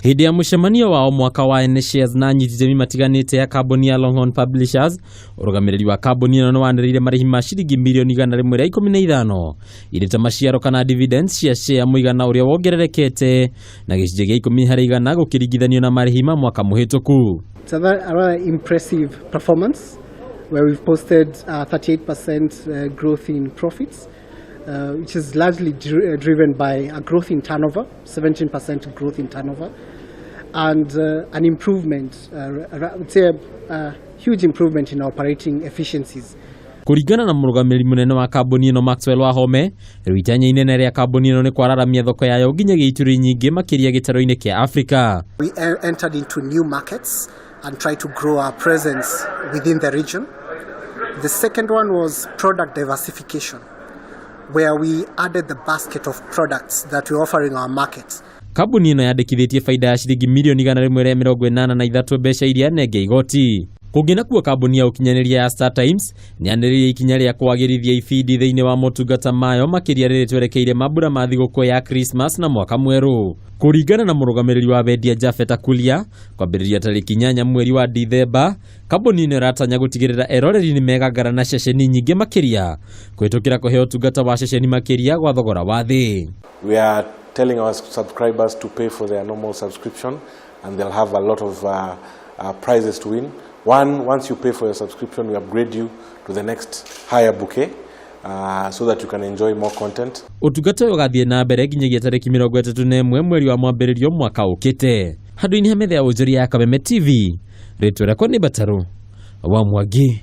Hĩndĩ ya mũcemanio wao mwaka wa N Shares na anyiti itemi matiganĩte ya kambuni ya Longhorn Publishers, ũrũgamĩrĩri wa kambuni ĩno nĩ wanĩrĩire marĩhi ma ciringi mirioni 115 irĩ ta maciaro kana dividends cia share, mũigana ũrĩa wongererekete na gĩcunjĩ gĩa 10% gũkĩringithanio na marĩhi ma mwaka mũhĩtũku. It's a rather impressive performance where we've posted 38% growth in profits, which is largely driven by a growth in turnover, 17% growth in turnover, and an improvement, I would say a huge improvement in operating efficiencies. Kũringana na mũrũgamĩrĩri mũnene wa kambuni ĩno Maxwell Wahome, rĩu itanya inene rĩa kambuni ĩno nĩ kwararamia thoko yayo nginyagia ituri nyingĩ, makĩria gĩtarũ-inĩ kĩa Afrika. We entered into new markets and tried to grow our presence within the region. The second one was product diversification, where we added the basket of products that we're offering our markets. Kambuni ĩno yandĩkithĩtie baida ya ciringi mirioni 183 mbeca iria nenge igoti. Kũngĩ nakuo, kambuni ya ũkinyanĩria ya Star Times nĩyanĩrĩire ikinya rĩa kwagĩrithia ibindi thĩinĩ wa motungata mayo, makĩria rĩrĩ twerekeire mambura ma thigũkũ ya Christmas na mwaka mwerũ. Kũringana na mũrũgamĩrĩri wa wendia Jafet Akulia, kwambĩrĩria tarĩki 8 mweri wa Dithemba, kambuni ĩno ĩratanya gũtigĩrĩra eroreri nĩ megangara na ceceni nyingĩ makĩria kũhĩtũkĩra kũheo ũtungata wa ceceni makĩria gwa thogora wa thĩ. We are telling our subscribers to pay for their normal subscription and they'll have a lot of prizes to win. One, once you pay for your subscription, we upgrade you to the next higher bouquet so that you can enjoy more content. Ũtungata ũyũ ũgathiĩ na mbere nginyagia tarĩki 31 mweri wa mwambĩrĩrio mwaka ũkĩte. Handũ-inĩ ha metha ya wonjoria ya Kameme TV, rĩtwa rĩakwa nĩ Batarũ wa Mwangi.